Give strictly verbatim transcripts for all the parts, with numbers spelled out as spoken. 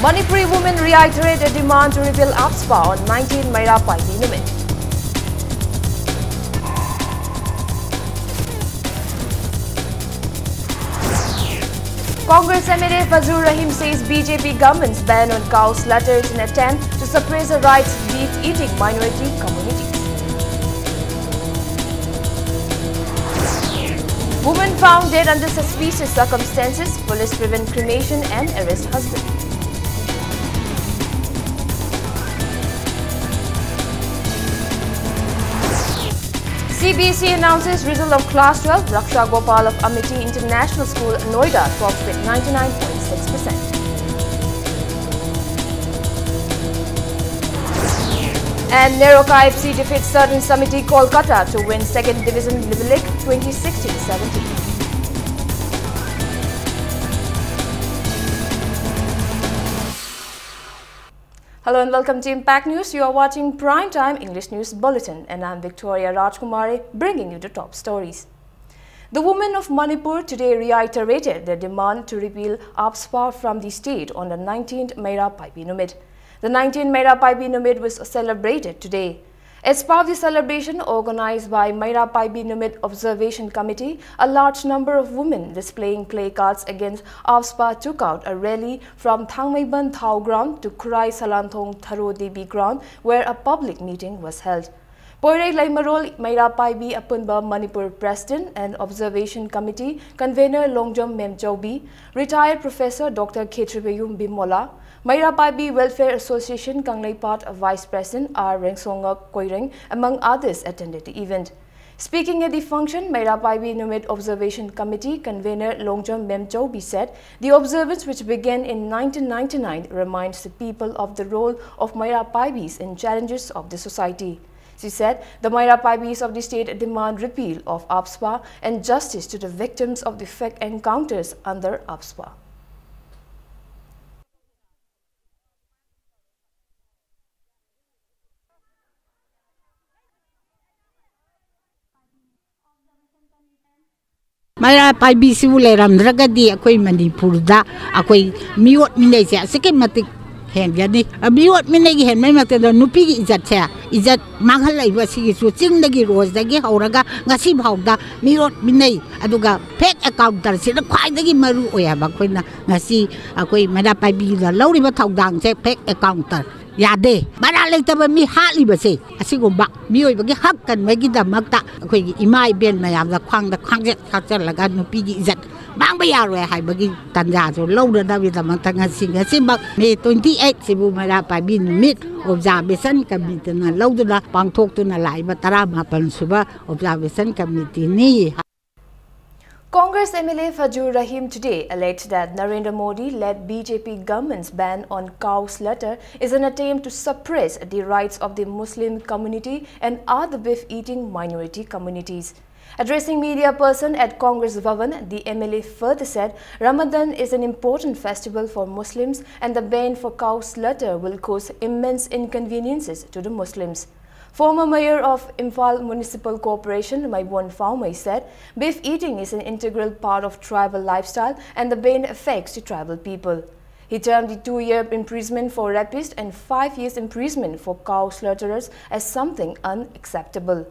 Manipuri women reiterate a demand to repeal AFSPA on nineteen Meira Paibi Numit. Congress M L A Fazlur Rahim says B J P government's ban on cow slaughter is an attempt to suppress the rights of beef-eating minority communities. Woman found dead under suspicious circumstances, police prevent cremation and arrest husband. C B S E announces result of class twelve, Raksha Gopal of Amity International School, Noida tops with ninety-nine point six percent. And NEROCA F C defeats Southern Samiti Kolkata to win second division League twenty sixteen seventeen. Hello and welcome to Impact News. You are watching Prime Time English News Bulletin and I'm Victoria Rajkumari, bringing you the top stories. The women of Manipur today reiterated their demand to repeal AFSPA from the state on the nineteenth Meira Paibi Numit. The nineteenth Meira Paibi Numit was celebrated today. As part of the celebration organized by Meira Paibi Numit Observation Committee, a large number of women displaying placards against AFSPA took out a rally from Thangmeiban Thao ground to Khurai Salanthong Tharo Devi ground, where a public meeting was held. Poirei Leimarol Meira Paibi Apunba Manipur President and Observation Committee Convener Longjom Memchaubi, retired Professor Doctor Khetribeyum Bimola, Meira Paibi Welfare Association Kangleipat Vice President R Rengsongap Koireng, among others, attended the event. Speaking at the function, Meira Paibi Numit Observation Committee Convener Longjom Memchaubi said the observance, which began in nineteen ninety-nine, reminds the people of the role of Meira Paibis in challenges of the society. She said the Meira Paibis of the state demand repeal of AFSPA and justice to the victims of the fake encounters under AFSPA. ꯃꯩꯔꯥ ꯄꯥꯏꯕꯤꯁꯤꯕꯨ ꯂꯩꯔꯝꯗ꯭ꯔꯒꯗꯤ ꯑꯩꯈꯣꯏ ꯃꯅꯤꯄꯨꯔꯗ ꯑꯩꯈꯣꯏ ꯃꯤꯑꯣꯠ ꯃꯤꯅꯩꯁꯦ ꯑꯁꯨꯛꯀꯤ ꯃꯇꯤꯛ ꯍꯦꯟꯒꯅꯤ꯫ ꯃꯤꯑꯣꯠ ꯃꯤꯅꯩꯒꯤ ꯍꯦꯟꯕꯩ ꯃꯊꯛꯇ ꯅꯨꯄꯤꯒꯤ ꯏꯖꯠꯁꯦ, ꯏꯖꯠ ꯃꯥꯡꯍꯜꯂꯛꯏꯕ ꯑꯁꯤꯒꯤꯁꯨ ꯆꯤꯡꯗꯒꯤ ꯔꯣꯖꯗꯒꯤ ꯍꯧꯔꯒ ꯉꯁꯤ ꯐꯥꯎꯗ ꯃꯤꯑꯣꯠ ꯃꯤꯅꯩ, ꯑꯗꯨꯒ ꯐꯦꯛ ꯑꯦꯀꯥꯎꯟꯇꯔꯁꯤꯅ ꯈ꯭ꯋꯥꯏꯗꯒꯤ ꯃꯔꯨ ꯑꯣꯏ ꯍꯥꯏꯕ꯫ ꯑꯩꯈꯣꯏꯅ ꯉꯁꯤ ꯑꯩꯈꯣꯏ ꯃꯩꯔꯥ ꯄꯥꯏꯕꯤꯗ ꯂꯧꯔꯤꯕ ꯊꯧꯗꯥꯡꯁꯦ ꯐꯦꯛ ꯑꯦꯀꯥꯎꯟꯇꯔ ꯌꯥꯗꯦ꯫ ꯃꯔꯥ ꯂꯩꯇꯕ ꯃꯤ ꯍꯥꯠꯂꯤꯕꯁꯦ ꯑꯁꯤꯒꯨꯝꯕ ꯃꯤꯑꯣꯏꯕꯒꯤ ꯍꯛ ꯀꯟꯕꯒꯤꯗꯃꯛꯇ ꯑꯩꯈꯣꯏꯒꯤ ꯏꯃꯥ ꯏꯕꯦꯟ ꯃꯌꯥꯝꯗ ꯈ꯭ꯋꯥꯡꯗ ꯈ꯭ꯋꯥꯡꯖꯦꯠ ꯈꯥꯛꯆꯜꯂꯒ ꯅꯨꯄꯤꯒꯤ ꯏꯖꯠ ꯃꯥꯡꯕ ꯌꯥꯔꯣꯏ ꯍꯥꯏꯕꯒꯤ ꯇꯥꯟꯖꯥꯁꯨ ꯂꯧꯅꯅꯕꯒꯤꯗꯃꯛꯇ ꯉꯁꯤ, ꯉꯁꯤꯃꯛ ꯃꯦ ꯇ꯭ꯋꯦꯟꯇꯤ ꯑꯩꯠ ꯁꯤꯕꯨ ꯃꯩꯔꯥ ꯄꯥꯏꯕꯤ ꯅꯨꯃꯤꯠ ꯑꯣꯕꯖꯥꯔꯕꯦꯁꯟ ꯀꯃꯤꯇꯤꯅ ꯂꯧꯗꯨꯅ ꯄꯥꯡꯊꯣꯛꯇꯨꯅ ꯂꯥꯛꯏꯕ ꯇꯔꯥꯃꯥꯄꯟ ꯁꯨꯕ observation ꯀꯃꯤꯇꯤꯅꯤ꯫ Congress M L A Fazlur Rahim today alleged that Narendra Modi-led B J P government's ban on cow slaughter is an attempt to suppress the rights of the Muslim community and other beef-eating minority communities. Addressing media person at Congress Bhavan, the M L A further said Ramadan is an important festival for Muslims and the ban for cow slaughter will cause immense inconveniences to the Muslims. Former mayor of Imphal Municipal Corporation, Maibon Phaomei, said beef eating is an integral part of tribal lifestyle and the ban affects the tribal people. He termed the two-year imprisonment for rapists and five years imprisonment for cow slaughterers as something unacceptable.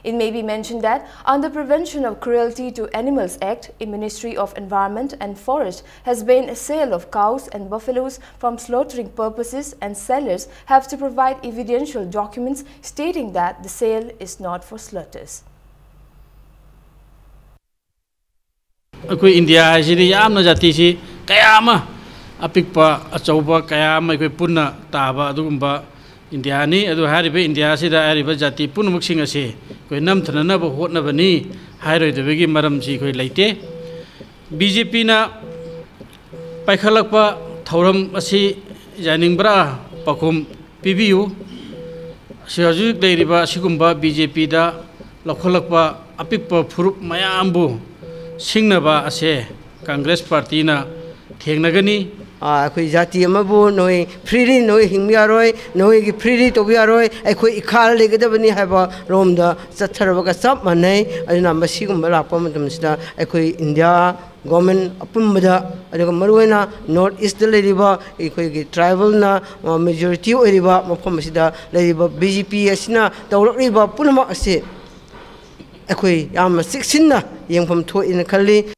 It may be mentioned that under Prevention of Cruelty to Animals Act, the Ministry of Environment and Forest has banned sale of cows and buffaloes from slaughtering purposes, and sellers have to provide evidential documents stating that the sale is not for slaughters. ꯑꯩꯈꯣꯏ India ꯍꯥꯏꯁꯤꯗꯤ ꯌꯥꯝꯅ ꯖꯥꯇꯤꯁꯤ ꯀꯌꯥ ꯑꯃ, ꯑꯄꯤꯛꯄ ꯑꯆꯧꯕ ꯀꯌꯥ ꯑꯃ ꯑꯩꯈꯣꯏ ꯄꯨꯟꯅ ꯇꯥꯕ ꯑꯗꯨꯒꯨꯝꯕ ꯏꯟꯗꯤꯌꯥꯅꯤ꯫ ꯑꯗꯨ ꯍꯥꯏꯔꯤꯕ ꯏꯟꯗꯤꯌꯥꯁꯤꯗ ꯍꯥꯏꯔꯤꯕ ꯖꯥꯇꯤ ꯄꯨꯝꯅꯃꯛꯁꯤꯡ ꯑꯁꯤ ꯑꯩꯈꯣꯏ ꯅꯝꯊꯅꯅꯕ ꯍꯣꯠꯅꯕꯅꯤ ꯍꯥꯏꯔꯣꯏꯗꯕꯒꯤ ꯃꯔꯝꯁꯤ ꯑꯩꯈꯣꯏ ꯂꯩꯇꯦ꯫ ꯕꯤ ꯖꯦ ꯄꯤꯅ ꯄꯥꯏꯈꯠꯂꯛꯄ ꯊꯧꯔꯝ ꯑꯁꯤ ꯌꯥꯅꯤꯡꯕ꯭ꯔꯥ? ꯄꯥꯎꯈꯨꯝ ꯄꯤꯕꯤꯌꯨ꯫ ꯁꯤ ꯍꯧꯖꯤꯛ ꯂꯩꯔꯤꯕ ꯑꯁꯤꯒꯨꯝꯕ ꯕꯤ ꯖꯦ ꯄꯤꯗ ꯂꯧꯈꯠꯂꯛꯄ ꯑꯄꯤꯛꯄ ꯐꯨꯔꯨꯞ ꯃꯌꯥꯝꯕꯨ ꯁꯤꯡꯅꯕ ꯑꯁꯦ ꯀꯪꯒ꯭ꯔꯦꯁ ꯄꯥꯔꯇꯤꯅ ꯊꯦꯡꯅꯒꯅꯤ꯫ ꯑꯩꯈꯣꯏ ꯖꯥꯇꯤ ꯑꯃꯕꯨ ꯅꯣꯏ ꯐ꯭ꯔꯤꯂꯤ ꯅꯣꯏ ꯍꯤꯡꯕ ꯌꯥꯔꯣꯏ, ꯅꯣꯏꯒꯤ ꯐ꯭ꯔꯤꯂꯤ ꯇꯧꯕ ꯌꯥꯔꯣꯏ, ꯑꯩꯈꯣꯏ ꯏꯈꯥꯗ ꯂꯩꯒꯗꯕꯅꯤ ꯍꯥꯏꯕ ꯔꯣꯝꯗ ꯆꯠꯊꯔꯕꯒ ꯆꯞ ꯃꯥꯟꯅꯩ꯫ ꯑꯗꯨꯅ ꯃꯁꯤꯒꯨꯝꯕ ꯂꯥꯛꯄ ꯃꯇꯝꯁꯤꯗ ꯑꯩꯈꯣꯏ ꯏꯟꯗꯤꯌꯥ ꯒꯣꯔꯃꯦꯟ ꯑꯄꯨꯟꯕꯗ, ꯑꯗꯨꯒ ꯃꯔꯨꯑꯣꯏꯅ ꯅꯣꯔꯠ ꯏꯁꯇ ꯂꯩꯔꯤꯕ ꯑꯩꯈꯣꯏꯒꯤ ꯇ꯭ꯔꯥꯏꯕꯦꯜꯅ ꯃꯦꯖꯣꯔꯤꯇꯤ ꯑꯣꯏꯔꯤꯕ ꯃꯐꯝ ꯑꯁꯤꯗ ꯂꯩꯔꯤꯕ ꯕꯤ ꯖꯦ ꯄꯤ ꯑꯁꯤꯅ ꯇꯧꯔꯛꯂꯤꯕ ꯄꯨꯝꯅꯃꯛ ꯑꯁꯤ ꯑꯩꯈꯣꯏ ꯌꯥꯝꯅ ꯆꯦꯛꯁꯤꯟꯅ ꯌꯦꯡꯐꯝ ꯊꯣꯛꯏꯅ ꯈꯜꯂꯤ꯫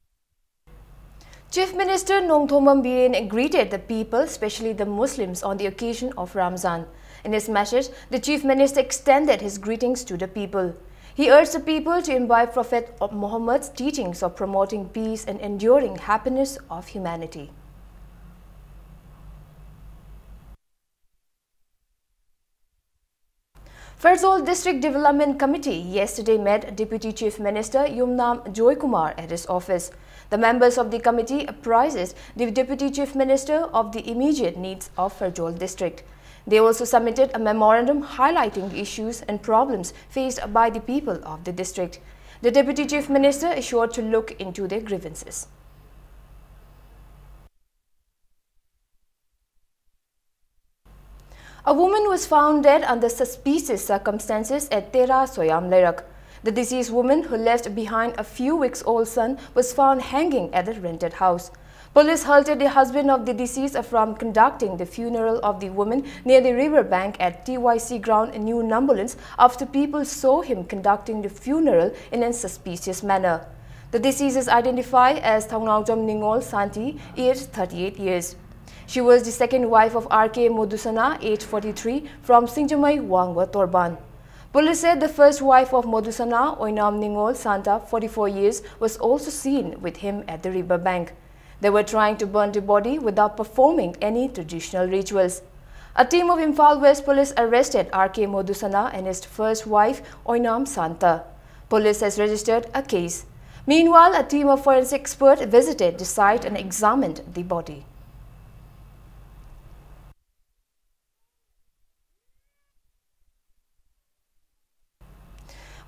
Chief Minister Nongthombam Biren greeted the people, especially the Muslims, on the occasion of Ramzan. In his message, the Chief Minister extended his greetings to the people. He urged the people to imbibe Prophet Muhammad's teachings of promoting peace and enduring happiness of humanity. Pherzawl District Development Committee yesterday met Deputy Chief Minister Yumnam Joykumar at his office. The members of the committee apprised the Deputy Chief Minister of the immediate needs of Pherzawl District. They also submitted a memorandum highlighting the issues and problems faced by the people of the district. The Deputy Chief Minister assured to look into their grievances. A woman was found dead under suspicious circumstances at Tera Soyam Leirak. The deceased woman, who left behind a few weeks old son, was found hanging at the rented house. Police halted the husband of the deceased from conducting the funeral of the woman near the river bank at T Y C ground in New Nambulans after people saw him conducting the funeral in a suspicious manner. The deceased is identified as Thaunawjam Ningol Santi, aged thirty-eight years. She was the second wife of R K Modusana, aged forty-three, from Singjamei Wangwa Torban. Police said the first wife of Modusana, Oinam Ningol Santa, forty-four years, was also seen with him at the river bank. They were trying to burn the body without performing any traditional rituals. A team of Imphal West Police arrested R K Modusana and his first wife, Oinam Santa. Police has registered a case. Meanwhile, a team of forensic experts visited the site and examined the body.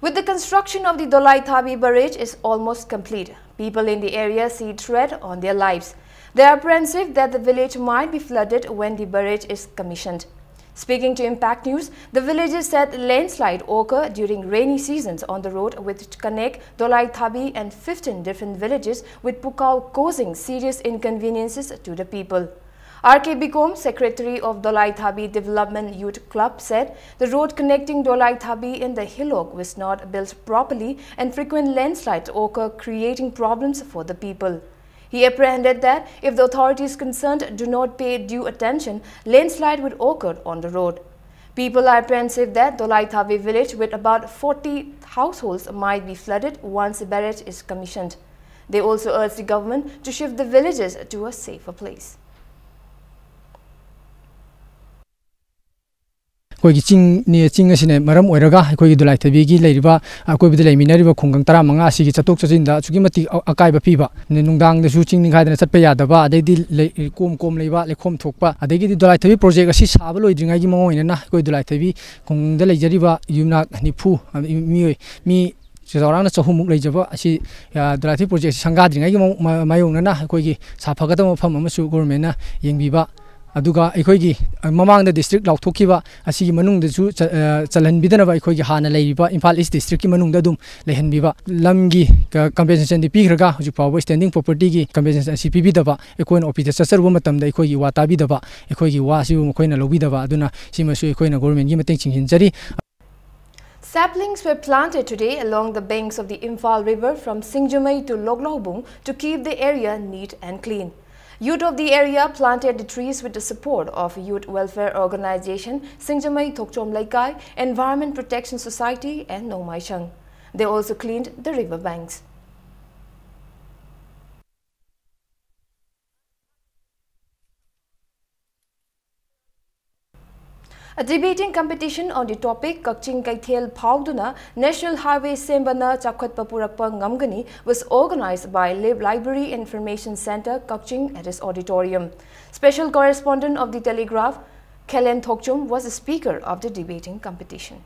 With the construction of the Dolai Thabi barrage is almost complete, people in the area see threat on their lives. They are apprehensive that the village might be flooded when the barrage is commissioned. Speaking to Impact News, the villagers said landslide occur during rainy seasons on the road which connect Dolai Thabi and fifteen different villages with Pukao, causing serious inconveniences to the people. R K Bikom, secretary of Dolai Thabi Development Youth Club, said the road connecting Dolai Thabi and the Hilok was not built properly and frequent landslides occur, creating problems for the people. He apprehended that if the authorities concerned do not pay due attention, landslide would occur on the road. People are apprehensive that Dolai Thabi village, with about forty households, might be flooded once the barrage is commissioned. They also urge the government to shift the villages to a safer place. ꯑꯩꯈꯣꯏꯒꯤ ꯆꯤꯡꯅꯤ, ꯆꯤꯡ ꯑꯁꯤꯅ ꯃꯔꯝ ꯑꯣꯏꯔꯒ ꯑꯩꯈꯣꯏꯒꯤ ꯗꯣꯂꯥꯏꯊꯕꯤꯒꯤ ꯂꯩꯔꯤꯕ ꯑꯀꯣꯏꯕꯗ ꯂꯩꯃꯤꯟꯅꯔꯤꯕ ꯈꯨꯡꯒꯪ ꯇꯔꯥꯃꯉꯥ ꯑꯁꯤꯒꯤ ꯆꯠꯊꯣꯛ ꯆꯠꯁꯤꯟꯗ ꯑꯁꯨꯛꯀꯤ ꯃꯇꯤꯛ ꯑ-, ꯑꯀꯥꯏꯕ ꯄꯤꯕ꯫ ꯅꯨꯡꯗꯥꯡꯗꯁꯨ ꯆꯤꯡ ꯅꯤꯡꯈꯥꯏꯗꯅ ꯆꯠꯄ ꯌꯥꯗꯕ, ꯑꯗꯩꯗꯤ ꯂꯩ-, ꯀꯣꯝ ꯀꯣꯝ ꯂꯩꯕ, ꯂꯩꯈꯣꯝ ꯊꯣꯛꯄ, ꯑꯗꯒꯤꯗꯤ ꯗꯣꯂꯥꯏꯊꯕꯤ ꯄ꯭ꯔꯣꯖꯦꯛ ꯑꯁꯤ ꯁꯥꯕ ꯂꯣꯏꯗ꯭ꯔꯤꯉꯩꯒꯤ ꯃꯃꯥꯡ ꯑꯣꯏꯅꯅ ꯑꯩꯈꯣꯏ ꯗꯣꯂꯥꯏꯊꯕꯤ ꯈꯨꯡꯒꯪꯗ ꯂꯩꯖꯔꯤꯕ ꯌꯨꯝꯅꯥꯛ ꯅꯤꯐꯨ, ꯑ, ꯃꯤꯑꯣꯏ, ꯃꯤ ꯆꯥꯎꯔꯥꯛꯅ ꯆꯍꯨꯝꯃꯨꯛ ꯂꯩꯖꯕ ꯑꯁꯤ, ꯑ, ꯗꯣꯂꯥꯏꯊꯕꯤ ꯄ꯭ꯔꯣꯖꯦꯛ ꯑꯁꯤ ꯁꯪꯒꯥꯗ꯭ꯔꯤꯉꯩꯒꯤ ꯃꯑꯣꯡ-, ꯃ-, ꯃꯥꯌꯣꯛꯅꯅ ꯑꯩꯈꯣꯏꯒꯤ ꯁꯥꯐꯒꯗꯕ ꯃꯐꯝ ꯑꯃꯁꯨ ꯒꯣꯔꯃꯦꯟꯅ ꯌꯦꯡꯕꯤꯕ꯫ ꯑꯗꯨꯒ ꯑꯩꯈꯣꯏꯒꯤ, ꯑ, ꯃꯃꯥꯡꯗ ꯗꯤꯁꯇ꯭ꯔꯤꯛ ꯂꯥꯎꯊꯣꯛꯈꯤꯕ ꯑꯁꯤꯒꯤ ꯃꯅꯨꯡꯗꯁꯨ ꯆ-, ꯑ, ꯆꯜꯍꯟꯕꯤꯗꯅꯕ ꯑꯩꯈꯣꯏꯒꯤ ꯍꯥꯟꯅ ꯂꯩꯔꯤꯕ ꯏꯝꯐꯥꯜ ꯏꯁ ꯗꯤꯁꯇ꯭ꯔꯤꯛꯀꯤ ꯃꯅꯨꯡꯗ ꯑꯗꯨꯝ ꯂꯩꯍꯟꯕꯤꯕ꯫ ꯂꯝꯒꯤ ꯀ-, ꯀꯝꯄꯦꯟꯁꯦꯁꯟꯗꯤ ꯄꯤꯈ꯭ꯔꯒ ꯍꯧꯖꯤꯛ ꯐꯥꯎꯕ ꯁ꯭ꯇꯦꯟꯗꯤꯡ ꯄ꯭ꯔꯣꯄꯔꯇꯤꯒꯤ ꯀꯝꯄꯦꯟꯁꯦꯁꯟ ꯑꯁꯤ ꯄꯤꯕꯤꯗꯕ, ꯑꯩꯈꯣꯏꯅ ꯑꯣꯐꯤꯁꯇ ꯆꯠꯆꯔꯨꯕ ꯃꯇꯝꯗ ꯑꯩꯈꯣꯏꯒꯤ ꯋꯥ ꯇꯥꯕꯤꯗꯕ, ꯑꯩꯈꯣꯏꯒꯤ ꯋꯥ ꯑꯁꯤꯕꯨ ꯃꯈꯣꯏꯅ ꯂꯧꯕꯤꯗꯕ, ꯑꯗꯨꯅ ꯁꯤꯃꯁꯨ ꯑꯩꯈꯣꯏꯅ ꯒꯣꯔꯃꯦꯟꯒꯤ ꯃꯇꯦꯡ ꯆꯤꯡꯁꯤꯟꯖꯔꯤ꯫ Saplings were planted today along the banks of the Imphal River from Singjamei to Loklaubung to keep the area neat and clean. Youth of the area planted the trees with the support of youth welfare organization Singjamei Thokchom Leikai, Environment Protection Society and Nongmaichang. They also cleaned the river banks. A debating competition on the topic Kakching Kaithel Phauduna National Highway Sembana Chakhotpa Purakpa Ngamgani was organized by Lib Library Information Center, Kakching, at its auditorium. Special correspondent of the Telegraph, Khelen Thokchom, was the speaker of the debating competition.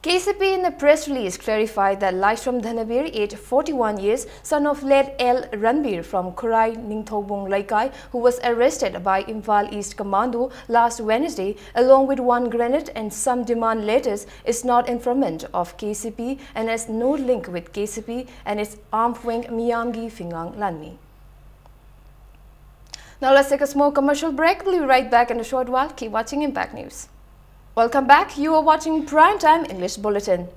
K C P in a press release clarified that Laishram Dhanabir, aged forty-one years, son of late L Ranbir from Khurai Ningthoubung Laikai, who was arrested by Imphal East Commando last Wednesday, along with one grenade and some demand letters, is not informant of K C P and has no link with K C P and its armed wing Miyamgi Fingang Lanmi. Now let's take a small commercial break. We'll be right back in a short while. Keep watching Impact News. Welcome back. You are watching Prime Time English Bulletin.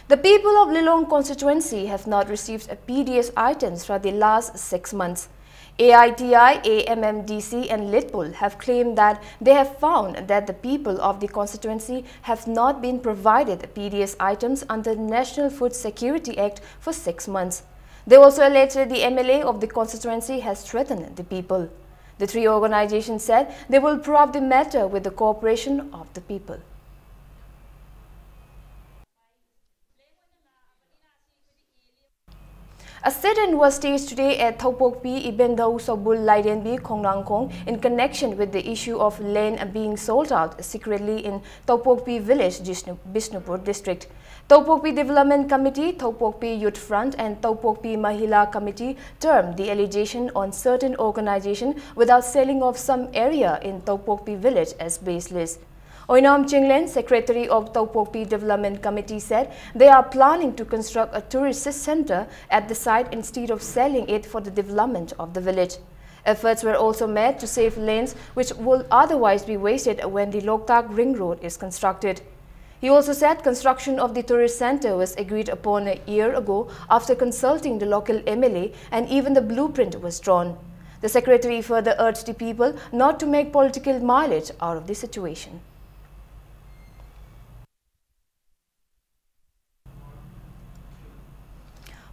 The people of Lilong constituency have not received a P D S items for the last six months. A I T I, A M M D C and Litpul have claimed that they have found that the people of the constituency have not been provided P D S items under the National Food Security Act for six months. They also alleged that the M L A of the constituency has threatened the people. The three organizations said they will probe the matter with the cooperation of the people. A sit-in was staged today at Thopokpi Ibendau Sobul Laidenbi Khongnangkhong in connection with the issue of land being sold out secretly in Thopokpi village, Jishnu-, Bishnupur district. Thopokpi Development Committee, Thopokpi Youth Front and Thopokpi Mahila Committee termed the allegation on certain organization without selling off some area in Thopokpi village as baseless. Oinam Chinglen, secretary of Thopokpi Development Committee, said they are planning to construct a tourist center at the site instead of selling it for the development of the village. Efforts were also made to save lands which will otherwise be wasted when the Loktak Ring Road is constructed. He also said construction of the tourist center was agreed upon a year ago after consulting the local M L A, and even the blueprint was drawn. The secretary further urged the people not to make political mileage out of the situation.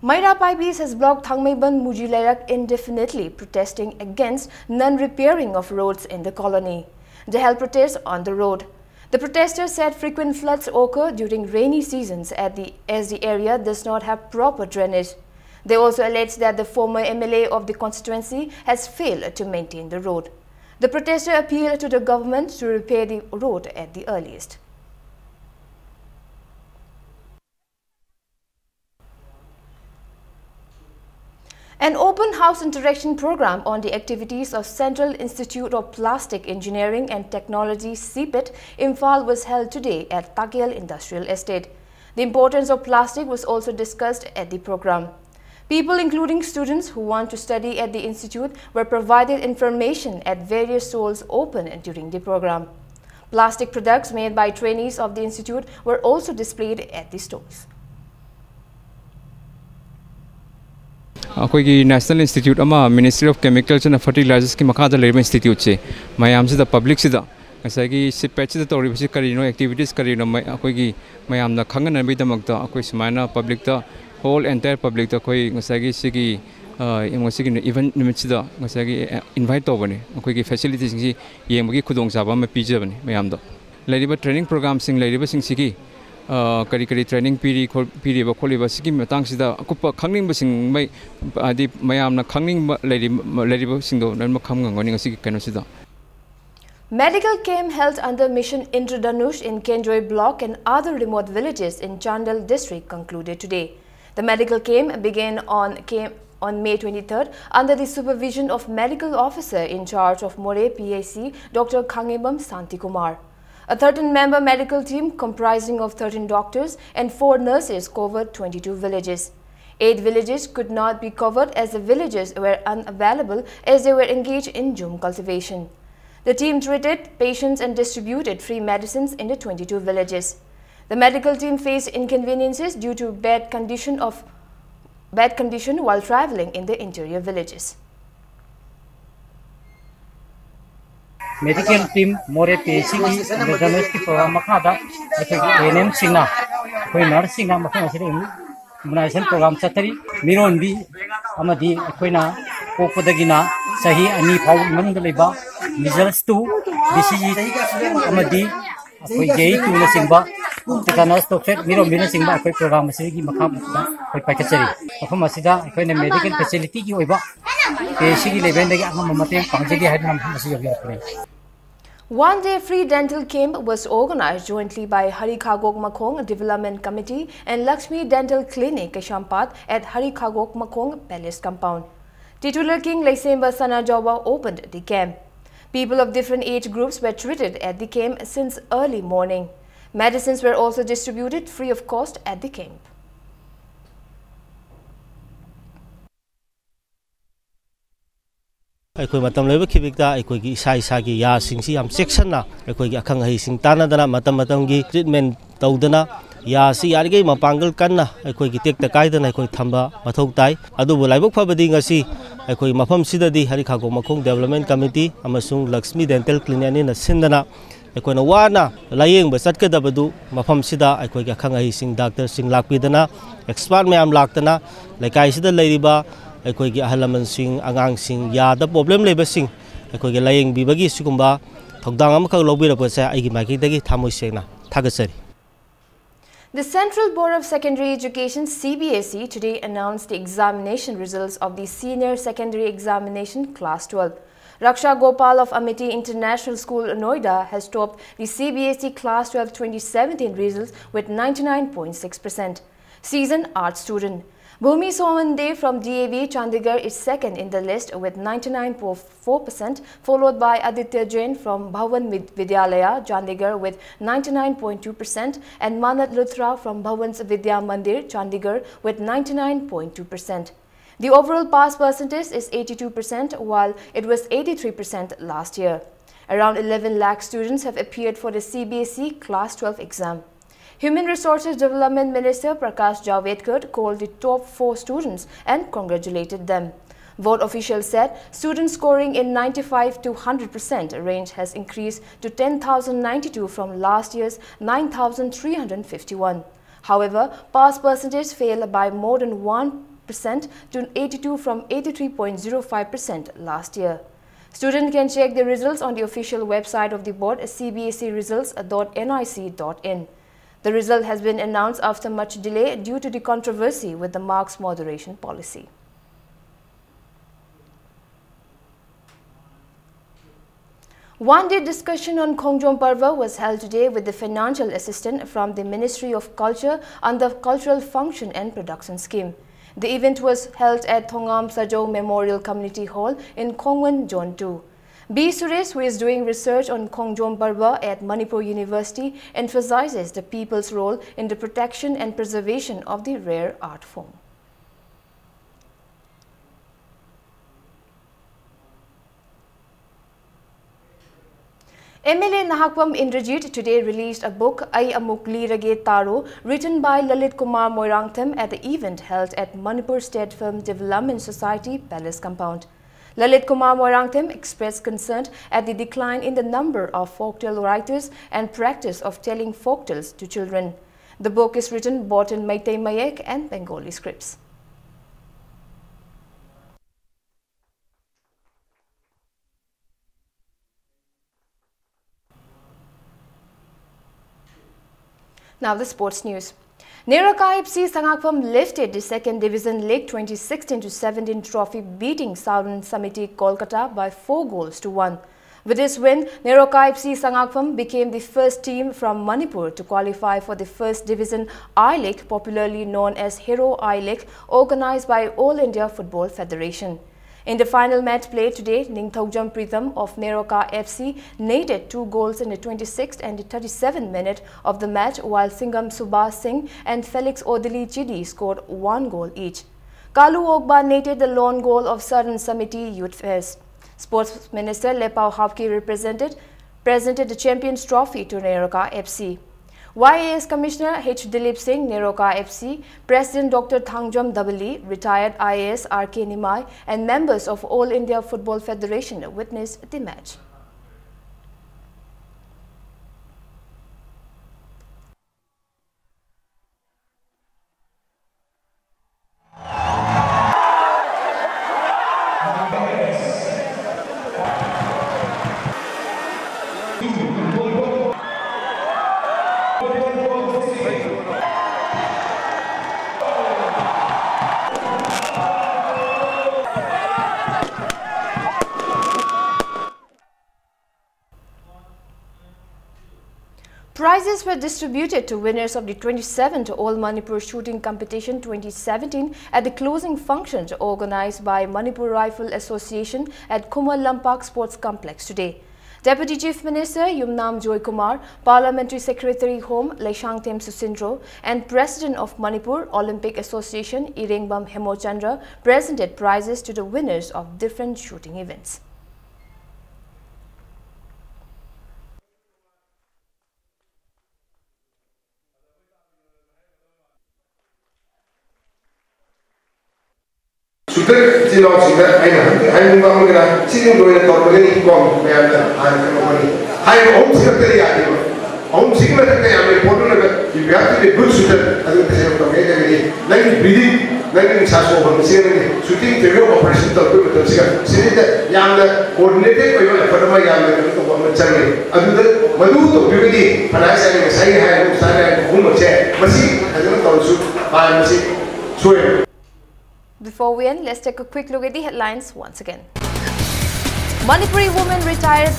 Maira Paibis has blocked Thangmeiban Muji Leirak indefinitely, protesting against non-repairing of roads in the colony. They held protests on the road. The protesters said frequent floods occur during rainy seasons at the, as the area does not have proper drainage. They also alleged that the former M L A of the constituency has failed to maintain the road. The protester appealed to the government to repair the road at the earliest. An open house interaction program on the activities of Central Institute of Plastic Engineering and Technology, CIPET, Imphal was held today at Takel Industrial Estate. The importance of plastic was also discussed at the program. People, including students who want to study at the institute, were provided information at various stalls open during the program. Plastic products made by trainees of the institute were also displayed at the stalls. ꯑꯩꯈꯣꯏꯒꯤ National Institute ꯑꯃ Ministry of Chemicals and Fertilizers ꯀꯤ ꯃꯈꯥꯗ ꯂꯩꯔꯤꯕ institute ꯁꯦ ꯃꯌꯥꯝꯁꯤꯗ, public ꯁꯤꯗ ꯉꯁꯥꯏꯒꯤ CIPET ꯁꯤꯗ ꯇꯧꯔꯤꯕꯁꯤ ꯀꯔꯤꯅꯣ, activities ꯀꯔꯤꯅꯣ, ꯃ-, ꯑꯩꯈꯣꯏꯒꯤ ꯃꯌꯥꯝꯅ ꯈꯪꯅꯅꯕꯒꯤꯗꯃꯛꯇ ꯑꯩꯈꯣꯏ ꯁꯨꯃꯥꯏꯅ public ꯇ, whole entire public ꯇ ꯑꯩꯈꯣꯏ ꯉꯁꯥꯏꯒꯤ ꯁꯤꯒꯤ, ꯑ, ꯉꯁꯤꯒꯤ event ꯅꯨꯃꯤꯠꯁꯤꯗ ꯉꯁꯥꯏꯒꯤ, ꯑ, invite ꯇꯧꯕꯅꯤ꯫ ꯑꯩꯈꯣꯏꯒꯤ facility ꯁꯤꯡꯁꯤ ꯌꯦꯡꯕꯒꯤ ꯈꯨꯗꯣꯡꯆꯥꯕ ꯑꯃ ꯄꯤꯖꯕꯅꯤ ꯃꯌꯥꯝꯗ꯫ ꯂꯩꯔꯤꯕ training program ꯁꯤꯡ ꯂꯩꯔꯤꯕꯁꯤꯡꯁꯤꯒꯤ, ꯑ, ꯀꯔꯤ ꯀꯔꯤ training ꯄꯤꯔꯤ, ꯈꯣ-, ꯄꯤꯔꯤꯕ ꯈꯣꯠꯂꯤꯕ ꯁꯤꯒꯤ ꯃꯇꯥꯡꯁꯤꯗ ꯑꯀꯨꯞꯄ ꯈꯪꯅꯤꯡꯕꯁꯤꯡ ꯃꯩ-, ꯍꯥꯏꯗꯤ ꯃꯌꯥꯝꯅ ꯈꯪꯅꯤꯡꯕ ꯂꯩꯔꯤ-, ꯂꯩꯔꯤꯕꯁꯤꯡꯗꯣ ꯂꯣꯏꯅꯃꯛ ꯈꯪꯉꯝꯒꯅꯤ ꯉꯁꯤꯒꯤ ꯀꯩꯅꯣꯁꯤꯗ꯫ Medical camp held under Mission Indradhanush in Kendroi Block and other remote villages in Chandel District concluded today. The medical camp began on, came on May twenty-third under the supervision of Medical Officer in charge of Moreh P H C, Doctor Khangebam Santikumar. A thirteen-member medical team comprising of thirteen doctors and four nurses covered twenty-two villages. Eight villages could not be covered as the villagers were unavailable as they were engaged in jhum cultivation. The team treated patients and distributed free medicines in the twenty-two villages. The medical team faced inconveniences due to bad condition of, bad condition while traveling in the interior villages. Medical team Moreh P H C ꯒꯤ Indradhanush ꯀꯤ program ꯃꯈꯥꯗ ꯑꯩꯈꯣꯏꯒꯤ A N M ꯁꯤꯡꯅ, ꯑꯩꯈꯣꯏ nurse ꯁꯤꯡꯅ ꯃꯐꯝ ꯑꯁꯤꯗ immunization program ꯆꯠꯊꯔꯤ꯫ ꯃꯤꯔꯣꯟꯕꯤ ꯑꯃꯗꯤ ꯑꯩꯈꯣꯏꯅ ꯄꯣꯛꯄꯗꯒꯤꯅ ꯆꯍꯤ ꯑꯅꯤ ꯐꯥꯎꯕꯒꯤ ꯃꯅꯨꯡꯗ ꯂꯩꯕ measles two, B C G ꯑꯃꯗꯤ ꯑꯩꯈꯣꯏ J E two ꯅꯆꯤꯡꯕ, tetanus toxoid, ꯃꯤꯔꯣꯟꯕꯤꯅꯆꯤꯡꯕ ꯑꯩꯈꯣꯏ program ꯑꯁꯤꯒꯤ ꯃꯈꯥ ꯑꯩꯈꯣꯏ ꯄꯥꯏꯈꯠꯆꯔꯤ꯫ ꯃꯐꯝ ꯑꯁꯤꯗ ꯑꯩꯈꯣꯏꯅ medical facility ꯒꯤ ꯑꯣꯏꯕ P H C ꯒꯤ level ꯗꯒꯤ ꯑꯉꯝꯕ ꯃꯇꯦꯡ ꯄꯥꯡꯖꯒꯦ ꯍꯥꯏꯗꯨꯅ ꯃꯐꯝ ꯑꯁꯤ ꯌꯧꯖꯔꯛꯄꯅꯤ꯫ One-day free dental camp was organized jointly by Hari Khagok Makhong Development Committee and Lakshmi Dental Clinic, Kaisampad, at Hari Khagok Makhong Palace compound. Titular King Leisemba Sanajaoba opened the camp. People of different age groups were treated at the camp since early morning. Medicines were also distributed free of cost at the camp. ꯑꯩꯈꯣꯏ ꯃꯇꯝ ꯂꯩꯕ ꯈꯤꯕꯤꯛꯇ ꯑꯩꯈꯣꯏꯒꯤ ꯏꯁꯥ ꯏꯁꯥꯒꯤ ꯌꯥꯁꯤꯡꯁꯤ ꯌꯥꯝ ꯆꯦꯛꯁꯤꯟꯅ ꯑꯩꯈꯣꯏꯒꯤ ꯑꯈꯪ ꯑꯍꯩꯁꯤꯡ ꯇꯥꯟꯅꯗꯅ ꯃꯇꯝ ꯃꯇꯝꯒꯤ ꯇ꯭ꯔꯤꯠꯃꯦꯟ ꯇꯧꯗꯅ ꯌꯥꯁꯤ ꯌꯥꯔꯤꯈꯩ ꯃꯄꯥꯡꯒꯜ ꯀꯟꯅ ꯑꯩꯈꯣꯏꯒꯤ ꯇꯦꯛꯇ ꯀꯥꯏꯗꯅ ꯑꯩꯈꯣꯏ ꯊꯝꯕ ꯃꯊꯧ ꯇꯥꯏ꯫ ꯑꯗꯨꯕꯨ ꯂꯥꯏꯕꯛ ꯐꯕꯗꯤ ꯉꯁꯤ ꯑꯩꯈꯣꯏ ꯃꯐꯝꯁꯤꯗꯗꯤ ꯍꯔꯤ ꯈꯥꯒꯣ ꯃꯈꯣꯡ ꯗꯦꯕꯂꯞꯃꯦꯟ ꯀꯃꯤꯇꯤ ꯑꯃꯁꯨꯡ ꯂꯛꯁꯃꯤ ꯗꯦꯟꯇꯦꯜ ꯀ꯭ꯂꯤꯅꯤꯛ ꯑꯅꯤꯅ ꯁꯤꯟꯗꯅ ꯑꯩꯈꯣꯏꯅ ꯋꯥꯅ ꯂꯥꯌꯦꯡꯕ ꯆꯠꯀꯗꯕꯗꯨ ꯃꯐꯝꯁꯤꯗ ꯑꯩꯈꯣꯏꯒꯤ ꯑꯈꯪ ꯑꯍꯩꯁꯤꯡ ꯗꯥꯛꯇꯔꯁꯤꯡ ꯂꯥꯛꯄꯤꯗꯅ ꯑꯦꯛꯁꯄꯥꯔꯠ ꯃꯌꯥꯝ ꯂꯥꯛꯇꯅ ꯂꯩꯀꯥꯏꯁꯤꯗ ꯂꯩꯔꯤꯕ ꯑꯩꯈꯣꯏꯒꯤ ꯑꯍꯜ ꯂꯃꯟꯁꯤꯡ ꯑꯉꯥꯡꯁꯤꯡ ꯌꯥꯗ ꯄ꯭ꯔꯣꯕ꯭ꯂꯦꯝ ꯂꯩꯕꯁꯤꯡ ꯑꯩꯈꯣꯏꯒꯤ ꯂꯥꯌꯦꯡꯕꯤꯕꯒꯤ ꯁꯤꯒꯨꯝꯕ ꯊꯧꯗꯥꯡ ꯑꯃꯈꯛ ꯂꯧꯕꯤꯔꯛꯄꯁꯦ ꯑꯩꯒꯤ ꯃꯥꯏꯀꯩꯗꯒꯤ ꯊꯃꯣꯏ ꯁꯦꯡꯅ ꯊꯥꯒꯠꯆꯔꯤ꯫ The Central Board of Secondary Education, C B S E, today announced the examination results of the Senior Secondary Examination Class twelve. Raksha Gopal of Amity International School, Noida, has topped the C B S E Class twelve twenty seventeen results with ninety-nine point six percent. She's an art student. Bhumi Soman Dey from D A V Chandigarh is second in the list with ninety-nine point four percent, followed by Aditya Jain from Bhawan Vid- Vidyalaya, Chandigarh, with ninety-nine point two percent, and Manat Luthra from Bhawan's Vidya Mandir, Chandigarh, with ninety-nine point two percent. The overall pass percentage is eighty-two percent, while it was eighty-three percent last year. Around eleven lakh students have appeared for the C B S E Class twelve exam. Human Resources Development Minister Prakash Javadekar called the top four students and congratulated them. Board officials said students scoring in ninety-five to one hundred percent range has increased to ten thousand ninety-two from last year's nine thousand three hundred fifty-one. However, pass percentage fell by more than one percent to eighty-two from eighty-three point zero five percent last year. Students can check the results on the official website of the board, C B S E results dot N I C dot in. The result has been announced after much delay due to the controversy with the marks moderation policy. One-day discussion on Khongjom Parva was held today with the financial assistance from the Ministry of Culture under Cultural Function and Production Scheme. The event was held at Thongam Sajou Memorial Community Hall in Khongwen, Zone two. B Suresh, who is doing research on Khongjom Parva at Manipur University, emphasizes the people's role in the protection and preservation of the rare art form. M L A Nahakpam Indrajit today released a book, Ai Amuk Lirage Taro, written by Lalit Kumar Moirangthem at the event held at Manipur State Film Development Society Palace compound. Lalit Kumar Moirangthem expressed concern at the decline in the number of folktale writers and practice of telling folktales to children. The book is written both in Meitei Mayek and Bengali scripts. Now the sports news. Neroka F C Sangakpam lifted the second division league twenty sixteen to seventeen trophy, beating Southern Samiti Kolkata by four goals to one. With this win, Neroka F C Sangakpam became the first team from Manipur to qualify for the first division I-League, popularly known as Hero I-League, organized by All India Football Federation. In the final match played today, Ningthoujam Pritham of Neroka F C netted two goals in the twenty-sixth and the thirty-seventh minute of the match, while Singham Subhas Singh and Felix Odili Chidi scored one goal each. Kalu Ogba netted the lone goal of Southern Samiti Youth Fest. Sports Minister Lepao Hapki represented, presented the Champions Trophy to Neroka F C. Y A S Commissioner H Dilip Singh, Neroka F C, President Doctor Thangjom Dabali, retired I A S R K Nimai, and members of All India Football Federation witnessed the match. Prizes were distributed to winners of the twenty-seventh All Manipur Shooting Competition twenty seventeen at the closing function organized by Manipur Rifle Association at Khumul Lampak Sports Complex today. Deputy Chief Minister Yumnam Joy Kumar, Parliamentary Secretary Home Leishangthem Susindro, and President of Manipur Olympic Association Irengbam Hemochandra presented prizes to the winners of different shooting events. Shooter ꯏꯆꯤꯜ ꯏꯅꯥꯎꯁꯤꯡꯗ ꯑꯩꯅ ꯍꯧꯖꯤꯛ ꯍꯥꯏꯅꯤꯡꯕ ꯑꯃꯒꯅ ꯁꯤꯒꯤ ꯂꯣꯏꯅ ꯇꯧꯔꯛꯄꯒꯅꯤ ꯀꯣ ꯃꯌꯥꯝꯅ ꯍꯥꯟꯅ ꯈꯪꯂꯛꯄꯅꯤ꯫ ꯍꯥꯏꯔꯤꯕ ꯑꯍꯨꯝꯁꯤ ꯈꯛꯇꯗꯤ ꯌꯥꯗꯦꯕ꯫ ꯑꯍꯨꯝꯁꯤꯒꯤ ꯃꯊꯛꯇ ꯌꯥꯝꯅ ꯏꯝꯄꯣꯔꯇꯦꯟ ꯑꯣꯏꯕ you have to be good shooter ꯑꯗꯨ ꯇꯁꯦꯡꯅ ꯇꯧꯒꯦ ꯇꯧꯔꯤꯅꯤ꯫ ꯅꯪꯒꯤ ꯕ꯭ꯔꯤꯗꯤꯡ, ꯅꯪꯒꯤ ꯅꯤꯁꯥ ꯁꯣꯛ ꯍꯣꯟꯕꯁꯤꯒ ꯅꯪꯒꯤ ꯁꯨꯇꯤꯡ ꯇ꯭ꯔꯦꯅꯤꯡ ꯑꯣꯄꯔꯦꯁꯟ ꯇꯧꯔꯛꯄꯒꯤ ꯃꯇꯝꯁꯤꯒ ꯁꯤꯗꯩꯗ ꯌꯥꯝꯅ ꯀꯣꯑꯣꯔꯗꯤꯅꯦꯇꯦꯠ ꯑꯣꯏꯕ ꯑꯦꯐꯔꯠ ꯑꯃ ꯌꯥꯝꯅ ꯀꯩꯅꯣ ꯇꯧꯕ ꯑꯃ ꯆꯪꯉꯤ꯫ ꯑꯗꯨꯗ ꯃꯗꯨ ꯇꯧꯕꯤꯔꯒꯗꯤ ꯐꯅꯥꯏꯁ ꯍꯥꯏꯔꯦ, ꯉꯁꯥꯏꯒꯤ ꯍꯥꯏꯔꯤꯕ ꯎꯁꯥ ꯍꯥꯏꯔꯤꯕ ꯑꯍꯨꯝꯃꯛꯁꯦ ꯃꯁꯤ ꯐꯖꯅ ꯇꯧꯔꯁꯨ ꯄꯥꯟꯕꯁꯤ ꯁꯣꯏꯔꯣꯏ꯫ Before we end, let's take a quick look at the headlines once again. Manipuri women retired,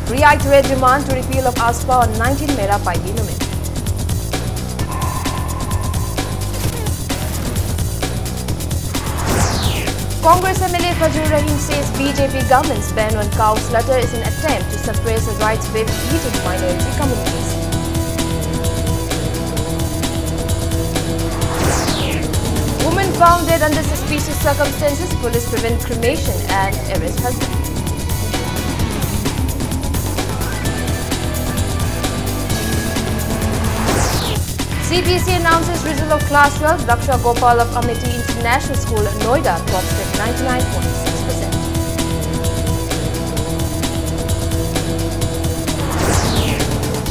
reiterate demand to repeal of AFSPA on nineteen Mera Paibin Women. Congress M L A Fazlur Rahim says B J P government's ban on cow slaughter is an attempt to suppress a rights wave beating minority communities. Woman found dead under suspicious circumstances, police prevent cremation and arrest husband. C B S E announces result of class twelve, Raksha Gopal of Amity International School, Noida tops with ninety-nine point six percent.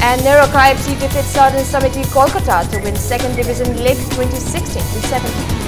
And Nehru Archives defeats Southern Samiti Kolkata to win second division league twenty sixteen to seventeen.